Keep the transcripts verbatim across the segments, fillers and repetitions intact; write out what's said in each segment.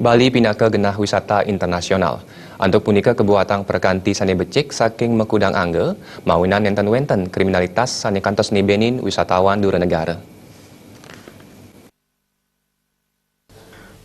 Bali pinaka genah wisata internasional. Antuk punika kabuatang prakanti sane becik saking makudang angga, mawinan nenten wenten kriminalitas sane kantos nibenin wisatawan dura negara.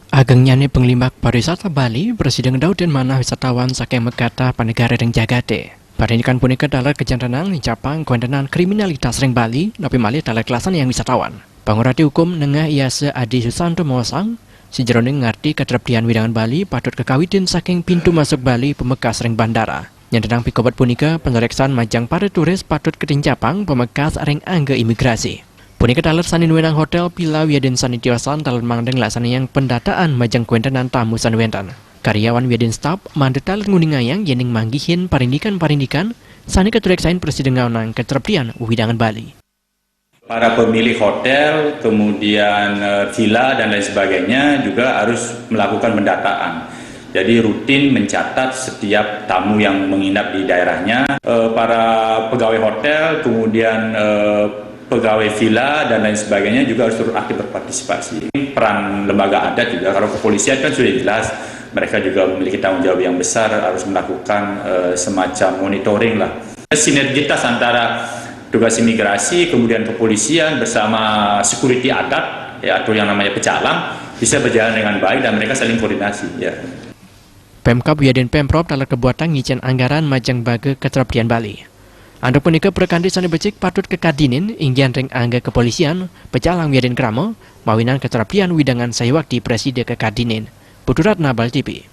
Agengnyane panglimbak pariwisata Bali prasida ngdautin manah wisatawan saking makatah panegare ring jagate. Parindikan punika taler kajantenan nincapang kawentenan kriminalitas ring Bali, napi malih taler kalasan yang wisatawan. Pangurati hukum nengah I A S Adi Susanto maosang, sajeroning ngarti katreptian wewidangan Bali patut kakawitin saking pintu masuk Bali pamekas ring bandara. Nyentenang pikobet punika, panreksan majeng para turis patut katincapang pamekas ring angga imigrasi. Punika taler sane nuenang hotel, villa wiadin sane tiosan taler mangda nglaksanayang pendataan majeng kawentenan tamu sane wenten. Karyawan wiadin staf mangda taler nguningayang yening manggihin parindikan-parindikan sane katureksain prasida ngaonang katreptian wewidangan Bali. Para pemilik hotel, kemudian, eh, villa dan lain sebagainya juga harus melakukan pendataan. Jadi rutin mencatat setiap tamu yang menginap di daerahnya. Eh, para pegawai hotel, kemudian, eh, pegawai villa dan lain sebagainya juga harus turut aktif berpartisipasi. Peran lembaga adat juga, kalau kepolisian kan sudah jelas, mereka juga memiliki tanggung jawab yang besar, harus melakukan, eh, semacam monitoring lah. Sinergitas antara tugas imigrasi, kemudian kepolisian bersama security adat, ya, atau yang namanya pecalang, bisa berjalan dengan baik dan mereka saling koordinasi, ya. Pemkab wiadin Pemprov taler kabuatang ngicen anggaran majeng baga katreptian Bali. Antuk punika, prakanti sane becik patut kakadinin inggihan ring angga kepolisian, pecalang wiadin krama, mawinan katreptian wewidangan sayuwakti prasida kakadinin. Putu Ratna, Bali T V.